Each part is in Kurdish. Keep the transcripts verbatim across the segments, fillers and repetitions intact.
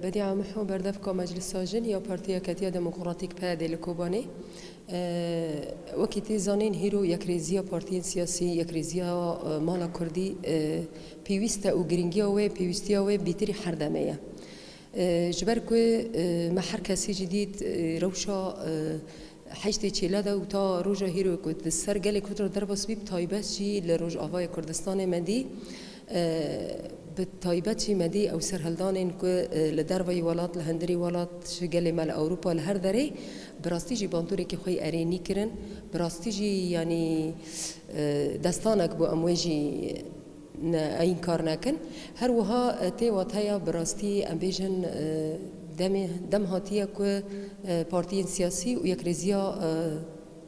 Bediya Miho, berdevka Meclisa Jin ya Partiya Ketiya Demokratîk P D li Kobanê. E, wekî tê zanîn, hîro yekrêziya partiyên siyasî, yekrêziya, e, mala Kurdî, e, pêwîst e û girîngiya wê, pêwîstiya wê bêtirî her demê ye. E, ji ber ku, e, me her kesî jî dît, e, rewşa, e, heştê Çêlada û ta roja hîro ku di ser gelê Kurd re derbas bî, bi taybet jî li Rojavayê Kurdistanê me dî, e, bi taybet jî me dî ew serhildanên ku, e, li derveyî welat, li hundirî welat, ji gelê me li Ewropa, li her derê, bi rastî jî bandoreke xwe yî erênî kirin. Bi rastî jî, yanî, e, destanek bû, em wê jî ne, înkar nekin. Her wiha, e, tê wateya bi rastî, em bêjin, e, demê, dem hatiye ku, e, partiyên siyasî û yekrêziya, e,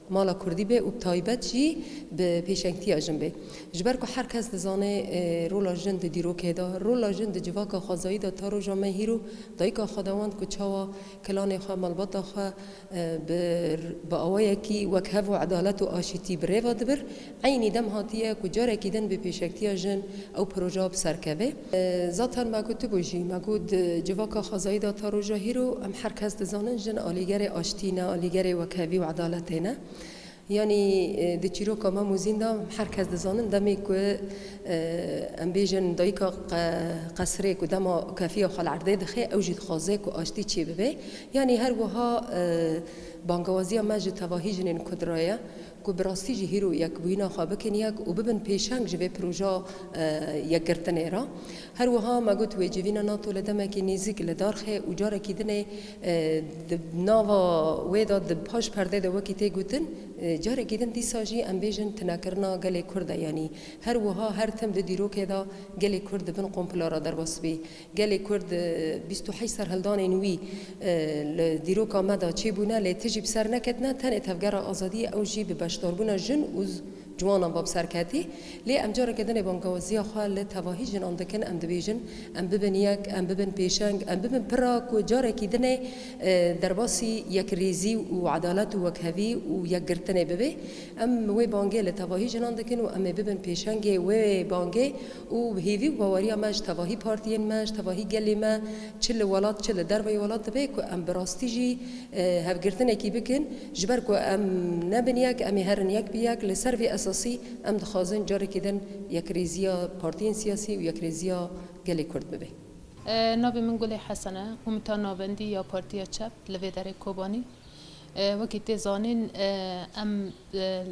mala Kurdî be û bi taybet jî bi pêşengtiya jin be. Ji ber ku her kes dizane, e, rola jin di dîrokê de, rola jin di civaka xwezayî de ta roja me hîro dayika xwedawend ku çawa kilanê xwe, malbata xwe, e, bi, bi awayekî wekhev û edalet û aşîtî bi rê ve dibir, eynî dem hatiye ku carekî din bi pêşengtiya jin ew proja bi ser keve. E, zaten me got, tu bû jî, me got, di civaka xwezayî de ta roja hîro em her kes dizanin jin alîgerê aştî ne, alîgerê wekhevî û edaletê ne. Yanî, e, di çîroka me Mûzîn de her kes dizanin demê ku, e, em bêjin dayika qe-, qesrê ku dema kefiya xwe li erdê dixe, ew jî dixwaze ku aştî çêbibe. Yanî her wiha, e, bangewaziya me ji tevahî jinên Kurd re ye ku bi rastî jî hîro yekbûyîna xwe bikin yek û bibin pêşeng ji vê proja, e, yekgirtinê re. Her wiha me got wê civîna NATO li demekî nêzîk li dar xe û carekî dinê, e, di nava wê de di paş perdê de wekî tê gotin, e, carekî din dîsa jî em bêjin tunekirina gelê Kurd e. Yanî her wiha her tim di dîrokê de gelê Kurd di bin komplo re derbas bî. Gelê Kurd, e, bîst û heşt serhildanên wî, e, li dîroka me de çêbûne, lê ti jî bi ser neketine, tenê Tevgera Azadiyê ew jî bi beşdarbûna jin û z-, ciwanan ve bi ser ketî. Lê em careke dinê bangewaziya xwe li tevahî jinan dikin, em dibêjin, em bibin yek, em bibin pêşeng, em bibin pira ku carekî dinê, e, derbasî yekrêzî û edalet û wekhevî û yekgirtinê bibe. Em wê bangê li tevahî jinan dikin û em ê bibin pêşengê wê bangê û bi hêvî û baweriya me ji tevahî partiyên me, ji tevahî gelê me, çi li welat, çi li derveyî welat dibe ku em bi rastî jî, e, hevgirtinekî bikin. Ji ber ku em nebin yek, em ê herin yek bi yek. Li ser vê esasî em dixwazin carekî din yekrêziya partiyên siyasî û yekrêziya gelê Kurd bibe. E, navê min Gulê Hesen e, Komîta Navendî ya Partiya Çep li vê derê Kobanî. E, wekî tê zanîn, e, em, e,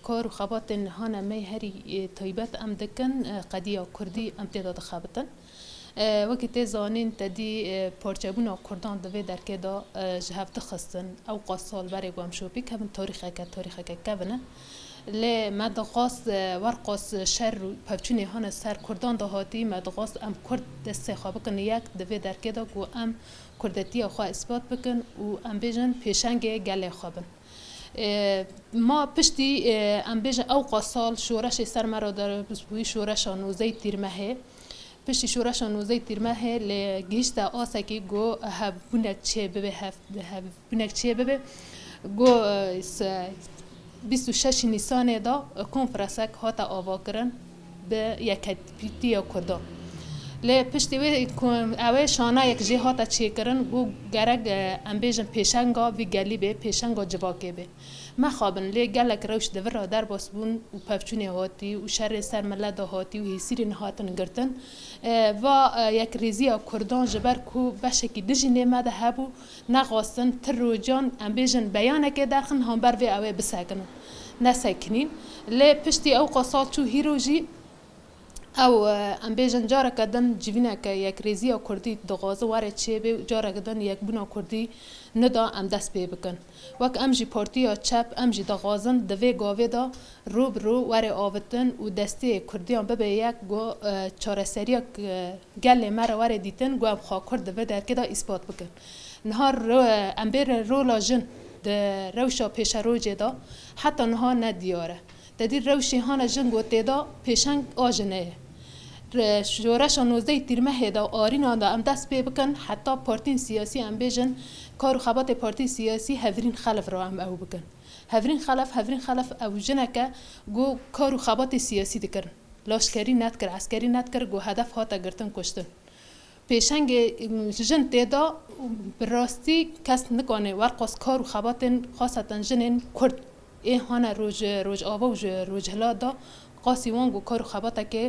kar û xebatên hane me herî, e, taybet em dikin, e, qediya Kurdî em tê de dixebitin. E, wekî tê zanîn, te dî, e, parçebûna Kurdan di vê derkê de, e, ji hev dixistin. Ew qas sal berê ku em şopî kevin, tarîxeke, tarîxeke kevin e. Lê me dixwast, e, werqas şer û pevçûnê hane ser Kurdan de hatî, me dixwast em Kurd destê xwe bikin yek di vê derkê de ku em Kurdetiya xwe îspat bikin û em bêjin pêşengê gelê xwe bin. E, ma piştî, e, em bêjin ew qas sal şoreşê ser me re derbas bûyî, şoreşa nozdehî Tîrmehê. Piştî şoreşa nozdehî Tîrmehê lê gihîşte asekî ku hevbûnek çê bibe, hev-, hevbûnek çê bibe. Ku, e, se-, bîst û şeş Nîsanê de, e, konferensek hate avakirin bi yeketiya Kurdan. Lê piştî wê ku ew ê şanayek jê hate çêkirin, ku gerek, e, em bêjin pêşenga vî gelî bê, pêşenga civakê bê. Mexabin, lê gelek rewş di vir re derbas bûn û pevçûnê hatî û şerê ser milet de hatî û hêsîrên hatin girtin. E, va, e, yekrêziya Kurdan ji ber ku beşekî dijî nê me de hebû, nexwestin ti rocan, em bêjin, beyanekê derxin, hamber vê ew ê bisekinin. Nesekinîn. Lê piştî ew qas sal çû hîro jî ew, e, em bêjin, careke din civîneke yekrêziya Kurdî dixwaze were çêbê û careke din yekbûna Kurdî nida em dest pê bikin. Wek em jî Partiya Çep, em jî dixwazin di vê gavê de rû bi rû were avitin û destê Kurdiyan bibe yek, ku, e, çareseriya, e, gelê me re were dîtin, ku em xwe Kurd di vê derkê de îspat bikin. Niha ro-, em bêrin rola jin di rewşa pêşerojê de heta niha ne diyar e. Te dî rewşê hane jin ku tê de pêşeng a jine ye. Re-, şoreşa nozdehî Tîrmehê de arîna de em dest pê bikin, heta partiyên siyasî em bêjin, kar û xebatê partiyê siyasî hevrîn xelef re em ew bikin. Hevrîn xelef, hevrîn xelef ew jineke ku kar û xebatê siyasî dikirin. Laşkerî nedikir, eskerî nedikir, ku hedef hate girtin, kuştin. Pêşengê jin tê de bi rastî kes nikane werqas kar û xebatên xaseten jinên Kurd ê hane roj, rojava û ji rojhilat de qasî wan ku kar û xebatekê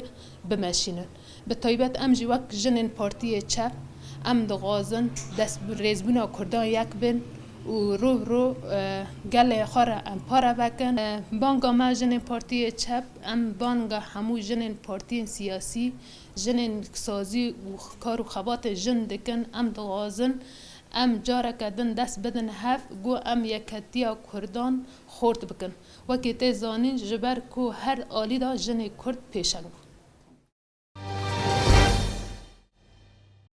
bimeşînin. Bi taybet em jî wek jinên Partiyê Çep em dixwazin dest bi rêzbûna Kurdan yek bin û rû bi rû, e, gelê xwe re em pare vekin. E, banga me jinên Partiyê Çep, em banga hemû jinên partiyên siyasî, jinên sazî û kar û xebatê jin dikin, em dixwazin em careke din dest bidin hev, ku em yeketiya Kurdan xort bikin. Wekî tê zanîn, ji ber ku her alî de jinê Kurd pêşeng bû.